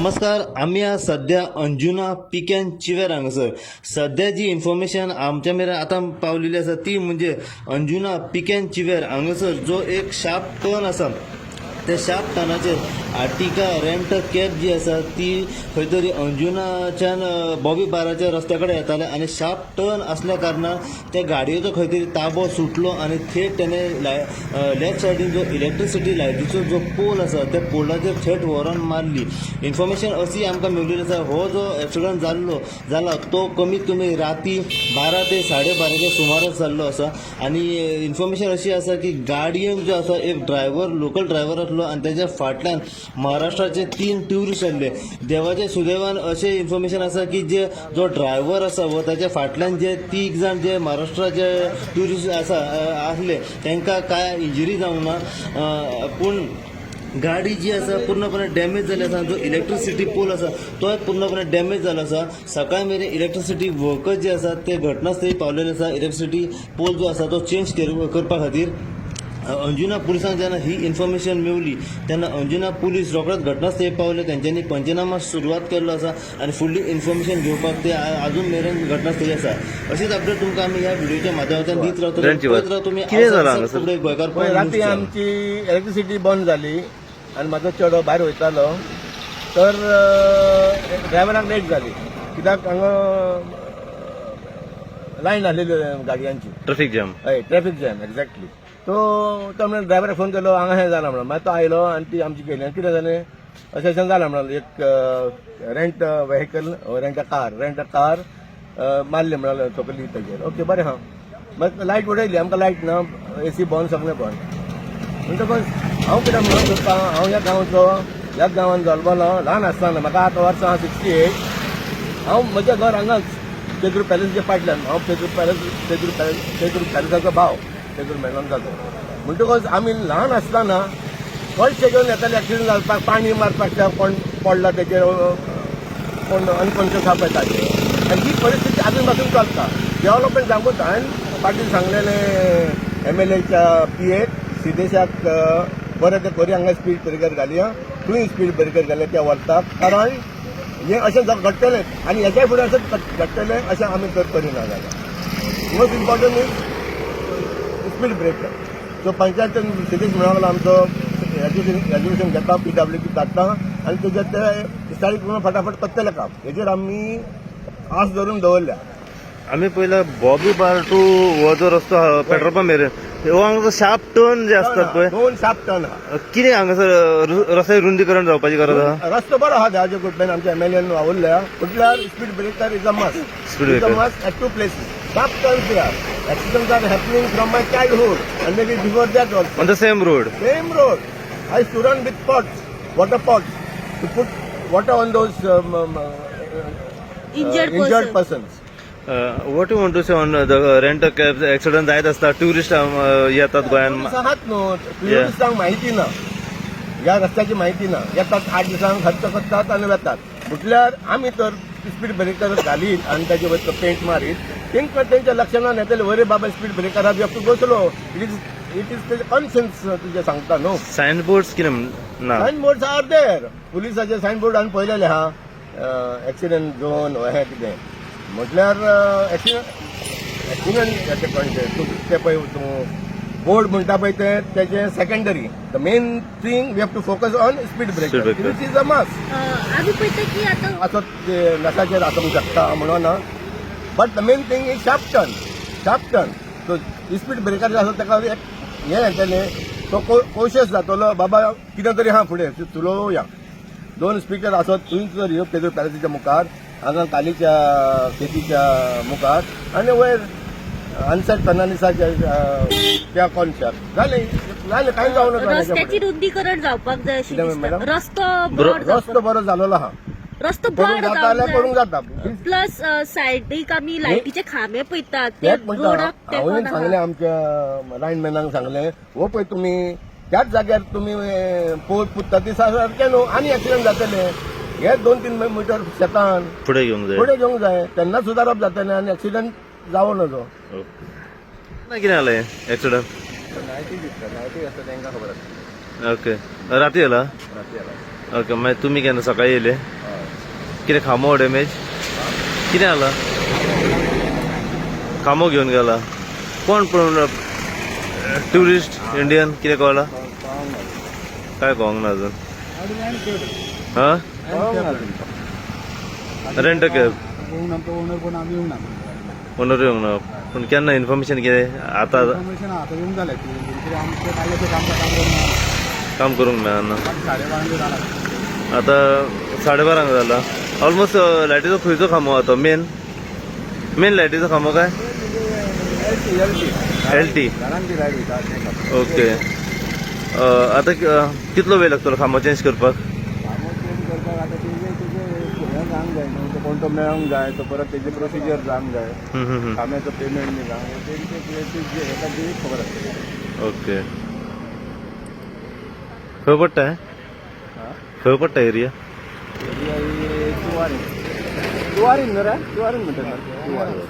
नमस्कार. आमी आज सध्या अंजुना पिक्यान चिवेर हांगासर. सध्या जी इन्फॉर्मेशन आमच्या मेरेन आतां पावलेली आसा ती म्हणजे अंजुना पिक्यान चिवेर हांगासर जो एक शार्प टर्न आसा, त्या शार्प टर्नाचेर आर्टिका रेंट कॅब जी आसा ती खंय तरी अंजुनाच्यान बॉबी बाराच्या रस्त्या कडेन येताले आनी शार्प टर्न असल्या कारणान त्या गाडयेचो खंय तरी ताबो सुटलो आनी थेट तेणे लेफ्ट सायडीन जो इलेक्ट्रिसिटी लायटीचो जो पोल आसा, त्या पोलाचेर थेट व्हरोन मारली. इन्फॉर्मेशन अशी आमकां मेळिल्ली आसा, हो जो एक्सिडंट जाल्लो जाला तो कमीत कमी राती 12 ते 12:30च्या सुमाराक जाल्लो आसा. आनी इन्फॉर्मेशन अशी आसा की गाडयेन जो आसा एक ड्रायव्हर, लोकल ड्रायव्हर आसलो आनी तेच्या फाटल्यान महाराष्ट्राचे तीन ट्युरिस्ट आसले. देवाच्या सुदैवान अशें इन्फॉर्मेशन आसा की जे जो ड्रायव्हर आसा व ताच्या फाटल्यान जे तीग जाण जे महाराष्ट्राचे ट्युरिस्ट आसा आसले, तांकां कांय इंजरी जावंक ना. पूण गाडी जी आसा पूर्णपणे डॅमेज जाल्ली आसा. जो इलेक्ट्रिसिटी पोल आसा तोय पूर्णपणे डॅमेज जालो आसा. सकाळ मेरेन इलेक्ट्रिसिटी वर्कर्स जे आसा ते घटनास्थळी पावलेले आसा, इलेक्ट्रिसिटी पोल जो आसा तो चेंज करपा खातीर. अंजुना पुलिसांक जेन्ना ही इन्फॉर्मेशन मेवली तेन्ना अंजुना पुलीस रोखडेच घटनास्थळी पावले. तेंच्यांनी पंचनामा सुरवात केल्लो आसा आनी फुडली इन्फॉर्मेशन घेवपाक ते अजून मेरेन घटनास्थळी आसा. अशीच अपडेट तुमकां आमी ह्या व्हिडिओच्या माध्यमांतल्यान दीत रावतले. धन्यवाद. पळयत राव तुमी. कितें जालां हांगासर? फुडें गोंयकार पळय, राती न्यूज चॅनल. आमची इलेक्ट्रिसिटी बंद जाली आनी म्हाजो चेडो भायर वयतालो, तर ड्रायव्हराक लेट जाली कित्याक हांगा लायन आसलेली गाडयांची. Traffic jam. हय, ट्रॅफिक जॅम एक्झॅक्टली. तो तो म्हणून ड्रायव्हराक फोन केलो, हांगा हें जालां म्हणून. मागीर तो आयलो आनी ती आमची केली आनी कितें जालें, अशें अशें जालां म्हणून, एक rent vehicle, rent a car, rent a car मारली म्हणून सकली तेजेर. ओके, बरें आहा. मागीर लायट उडयली आमकां, लायट ना, एसी बंद, सगळें बंद. म्हणटकच हांव कितें म्हणूंक सोदता, हांव ह्या गांवचो, ह्याच गांवान जल्मलो. ल्हान आसतना, म्हाका आतां वर्सां 68. हांव म्हजें घर हांगाच पेद्रू पॅलेसीच्या फाटल्यान. हांव पेद्रू पॅलेस, पेद्रू पॅलेस, पेद्रू पॅलेसाचो भाव, पेद्रू मेनोन्साचो. म्हणटकच आमी ल्हान आसतना कळशे घेवन येताले एक्सिडंट जावपाक, पाणी मारपाक. त्या कोण पडला तेजेर, कोण अनकॉन्शियस आहा पळय ताचेर. आनी ही परिस्थिती अजून पासून चलता. डेव्हलपमेंट सांगूच, हांवें फाटीं सांगलेलें एमएलएच्या पी सिद्धेशाक, बरें तें करी, हांगा स्पीड ब्रेकर घालया, थंय स्पीड ब्रेकर घालया त्या वरताक, कारण हें अशें घडटलें आनी हेच्या फुडें अशें घडटलें अशें आमी तर करिना जाल्यार. Most important is speed breaker. So पंचायतीन सिद्धेश म्हणूंक लागलो, आमचो रेजोल्युशन घेता, पीडब्ल्यूडी धाडटा आनी तेजेर ते स्टार्ट करून फटाफट करतले काम. हेजेर आमी आस धरून दवरल्या. आमी पयला बॉबी बार टू हो जो रस्तो आहा पेट्रोल पंप मेरेन, हो हांगा शार्प टर्न जे असतात पळय. दोन शार्प टर्न आहा. कितें हांगासर रस्ते रुंदीकरण जावपाची गरज आहा. रस्तो बरो आहा, देवाच्या कृपेन आमच्या एमएलएन वावुरल्या. म्हटल्यार speed breaker is a must. Speed is a breaker. Must at two places. Sharp turns here. Accidents are happening from my childhood and maybe before that also. On the same road. Same road. I used to run with pots, water pots, to put water on those injured injured person. Persons. What you want to say on the rent cab accident जायत आसता, tourist येतात गोंयान? आहात न्हू, ट्युरिस्टांक माहिती ना, ह्या रस्त्याची माहिती ना. येतात, 8 दिसांक खर्च करतात आनी वेतात. म्हटल्यार आमी तर स्पीड ब्रेकर घालीत आनी ताजे वयर पेंट मारीत, तेंकां तेंच्या लक्षणान येतलें, वरे बाबा, स्पीड ब्रेकर आहा, you have to go slow. It is तेजें कॉन्शियन्स तुजें सांगता न्हू. सायन बोर्ड्स कितें ना? Sign board are there. पुलिसाचे सायन बोर्ड आमी पळयलेले आहा, एक्सिडंट झोन हें कितें. म्हटल्यार एक्सिडंट हेचे कळचे तूं ते पळय, तूं बोर्ड म्हणटा पळय ते तेजे secondary. The main thing, we have to focus on speed speed breaker. Breaker. Which is a must. आमी पळयता की आतां असो ते नशाचेर आसूंक शकता म्हणून ना, but the main thing is sharp turn, sharp turn. So speed breaker जे आसा ताका एक हें येतलें, तो कोशियस जातलो, बाबा कितें तरी आहा फुडें, चलोवया. दोन स्पीकर आसत थंय तर ह्यो पेद्रो पॅलेसीच्या मुखार, हांगा कालीच्या केटीच्या मुखार आनी वयर अनसेट फर्नांडीसाच्या त्या कोनशाक. जालें जालें, कांय जावं नाका हेच्या रस्त्याची फुडें. रुंदीकरण जावपाक जाय अशी कितें दिसता. मॅडम? रस्तो ब्रॉड. रस्तो बरो जालोलो आहा. रस्तो करूंक ब्रॉड जाता जाल्यार करूंक जाता. प्लस सायडीक आमी लायटीचे खांबे पळयतात, ते तेच म्हणटा. रोडाक हांवें तेंकून सांगलें आहा. आमच्या लायनमॅनाक सांगलें, हो पळय, तुमी त्याच जाग्यार तुमी पोल पुत्ता ती सारकें न्हू आनी एक्सिडंट जातले. हे 2-3 मिटर शेतान फुडें घेवंक जाय. फुडें घेवंक जाय, तेन्ना सुदारप जातलें आनी एक्सिडंट जावं नजो. ना, कितें जालें एक्सिडंट? नायटी दिसता, नायटी आसता, तांकां खबर आसता. ओके, राती जाला. राती जाला. ओके, मागीर तुमी केन्ना सकाळी येयले? कितें खांबो डॅमेज कितें जाला? खांबो घेवन गेला कोण? पूण ट्युरिस्ट इंडियन कितें कळ्ळां? काय कळोंक ना अजून. हा, रेंट कॅब. आमचो ओनर कोण आमी येवंक ना. ओनर येवंक ना, पूण केन्ना इन्फॉर्मेशन कितें आतां? इन्फॉर्मेशन आतां येवंक जालें कितें आमचें काडलें तें काम काम करूंक ना. काम करूंक मेळना. 12:30 जालां. आतां 12:30 जाला ऑलमोस्ट. लायटीचो खंयचो खांबो आहा तो? मेन मेन लायटीचो खांबो काय एल टी? घरान ती लायट वयता तें खांबो. ओके, आतां कितलो वेळ लागतलो खांबो चेंज करपाक? खांबो चेंज करपाक आतां तेजें तेजें हें जावंक जाय न्हू, तो कोण तो मेळोंक जाय, तो परत तेजें प्रोसिजर जावंक जाय. हम्म, हम्म, हम्म. खांब्याचो पेमेंट बी जावंक जाय, तेजें हेका ती खबर आसतली. ओके, खंय पडटा हें? खंय पडटा एरिया? एरिया ही जुवारी, जुवारी न्हू रे, जुवारी म्हणटा जुवारी.